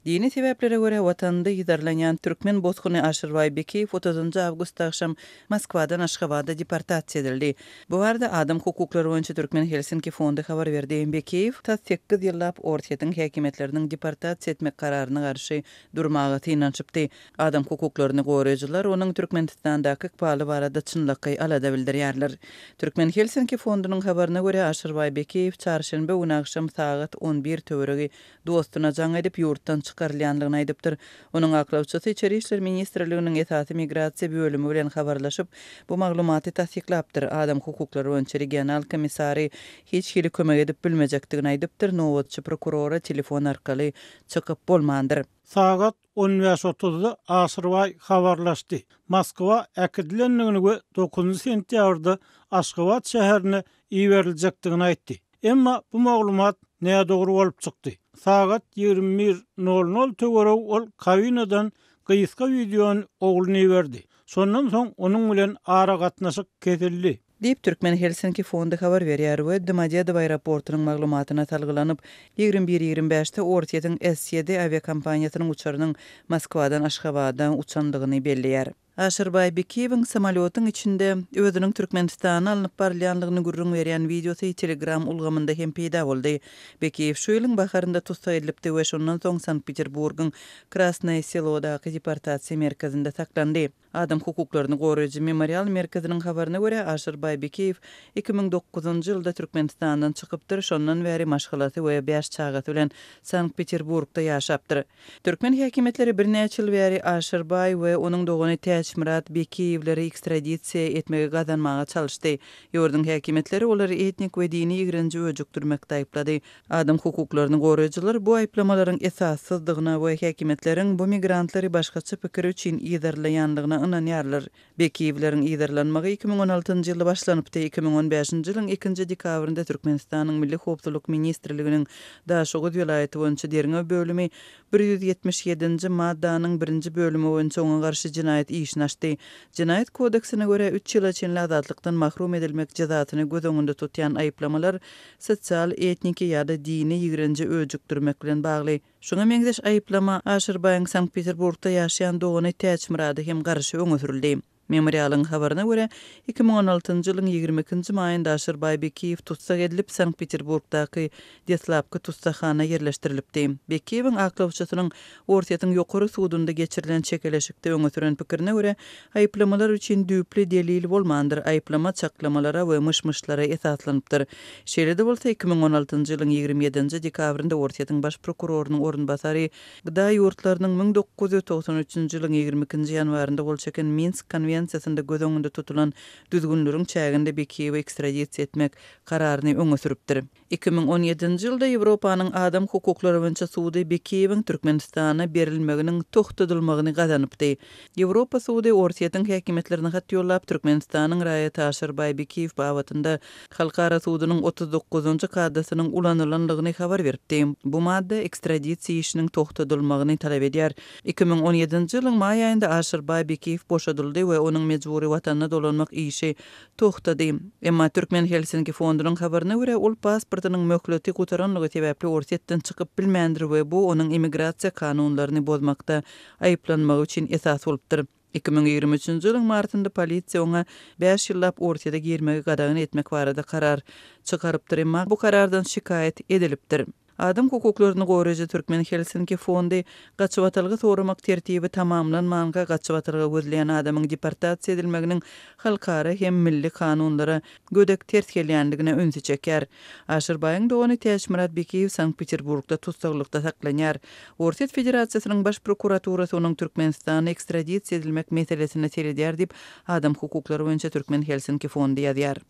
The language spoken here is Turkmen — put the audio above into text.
Dini sebäplere görä watanynda yzarlanýan türkmen bosguny Aşyrbaý Bekiýew otuzynjy awgustda agşam Moskwadan Aşgabada deportasiýa edildi. Bu barada Adam hukuklary boýunça Türkmen Helsinki fondy habar berdi. Bekiýew tas sekiz ýyllap Orsýetiň häkimiýetleriniň deportasiýa etmek kararyna garşy durmaga synanyşypdy. Adam hukuklaryny goraýjylar onuň Türkmenistandaky ykbaly barada çynlakaý alada bildirýärler. Türkmen Helsinki fondunyň habaryna görä, Aşyrbaý Bekiýew çarşenbe güni agşam sagat on bir töweregi dostuna jaň edip, ýurtdan çykarylýandygyny aýdypdyr. Onuň aklawçysy Içeri işler ministrliginiň esasy migrasiýa bölümi bilen habarlaşyp, bu maglumaty tassyklapdyr, adam hukuklary boýunça regional komissary hiç hili kömek edip bilmejekdigini aýdypdyr, nobatçy prokurora telefon arkaly çykyp bolmandyr. Sagat on bäş otuzda Aşyrbaý habarlaşdy. Moskwa äkidilendigini we dokuzynjy sentýabrda Aşgabat şäherine iberiljekdigini aýtdy. Emma bu maglumat nädogry bolup çykdy. Sagat 21 nol nol töweregi ol kabinadan gysga wideony ogluna iberdi. Şondan soň onuň bilen aragatnaşyk kesildi. Diýip, Türkmen Helsinki fondy habar berýär we Domodedowo aeroportunyň maglumatyna salgylanyp, 21 25-de Orsýetiň S-ýedi awiakompaniýasynyň uçarynyň Moskwadan Aşgabada uçandygyny belleýär. Aşyrbaý Bikiýewiň samolýotyň içinde özüniň Türkmenistana alnyp barylýandygyny gürrüň berýän wideosy Telegram ulgamynda hem peýda boldy. Bikiýew şu ýylyň baharynda tussag edilipdi we şondan soň Sankt-Peterburgyň Krasnoýe Selodaky deportasiýa merkezinde saklandy. Adam hukuklaryny goraýjy Memorial merkeziniň habaryna görä, Aşyrbaý Bikiýew 2009-njy ýylda Türkmenistandan çykypdyr, şondan bäri maşgalasy we bäş çagasy bilen Sankt-Peterburgda ýaşapdyr. Türkmen häkimiýetleri birnäçe ýyl bäri Aşyrbaý we onuň dogany Täçmyrat Bekiýewleri ekstradisiýa etmegi gazanmaga çalyşdy. Ýurduň häkimiýetleri olary etnik we dini ýigrenji öjükdirmekde aýyplady. Adam hukuklaryny goraýjylar bu aýyplamalaryň esassyzdygyna we häkimiýetleriň bu migrantlary başgaça pikiri üçin yzarlaýanlygyna ynanýarlar. Bekiýewleriň yzarlanmagy 2016-njy ýylda başlanypdy. 2015-nji ýylyň ikinji dekabrynda Türkmenistanyň Milli howpsuzlyk ministrliginiň Daşoguz welaýaty boýunça derňew bölümi 177-nji maddanyň birinji bölümi boýunça oňa garşy jenaýat işini açdy. Jenaýat kodeksine görä, üç ýyla çenli azatlykdan mahrum edilmek jezasyny göz öňünde tutýan aýyplamalar sosial, etniki ýa-da dini ýigrenji öjükdirmek bilen bagly. Şuňa meňzeş aýyplama Aşyrbaýyň Sankt-Peterburgda ýaşaýan dogany Täçmyrada hem garşy öňe sürüldi. Memorialyň habaryna görä, 2016-njy ýylyň 22-nji maýynda Aşyrbaý Bekiýew tussag edilip, Sankt-Peterburgdaky deslapky tussaghana ýerleşdirilipdi. Bekiýewiň aklawçysynyň Orsýetiň Ýokary sudunda geçirilen çekeleşikde öňe süren pikirine görä, aýyplamalar üçin düýpli delil bolmandyr, aýyplama çaklamalara we myş-myşlara esaslanypdyr. Şeýle-de bolsa, 2016-njy ýylyň 27-nji dekabrynda Orsýetiň baş prokurorynyň orunbasary GDA ýurtlarynyň 1993-nji ýylyň 22-nji ýanwarynda gol çeken Minsk konwensiýasynda göz öňünde tutulan düzgünleriň çäginde Bekiýewi ekstradisiýa etmek kararyny öňe sürüpdir. 2017-nji ýylda Ýewropanyň Adam hukuklary boýunça sudy Bekiýewiň Türkmenistana berilmeginiň togtadylmagyny gazanypdy. Ýewropa sudy Orsýetiň häkimiýetlerine hat ýollap, Türkmenistanyň raýaty Aşyrbaý Bekiýew babatynda Halkara sudunyň 39-njy kaddasynyň ulanylandygyny habar beripdi. Bu madda ekstradisiýa işiniň togtadylmagyny talap edýär. 2017-nji ýylyň maý aýynda Aşyrbaý Bekiýew boşadyldy we onuň mejbury watanyna dolanmak işi togtady. Emma Türkmen Helsinki fondunyň habaryna görä, ol pasportynyň möhleti gutaranlygy sebäpli Orsýetden çykyp bilmändir we bu onuň immigrasiýa kanunlaryny bozmakda aýyplanmagy üçin esas bolupdyr. 2023-nji ýylyň martynda polisiýa oňa bäş ýyllap Orsýete girmegi gadagan etmek barada karar çykarypdyr, emma bu karardan şikaýat edilipdir. Adam hukuklaryny goraýjy Türkmen Helsinki fondy gaçybatalga soramak tertibi tamamlanmanka gaçybatalga gözleýän adamyň deportasiýa edilmeginiň halkara hem milli kanunlara gödek ters gelýändigine ünsi çekýär. Aşyrbaýyň dogany Täçmyrat Bekiýew Sankt-Peterburgda tussaglykda saklanýar. Orsýet Federasiýasynyň Baş prokuraturasy onuň Türkmenistana ekstradisiýa edilmek meselesine seredýär diýip, Adam hukuklary boýunça Türkmen Helsinki fondy ýazýar.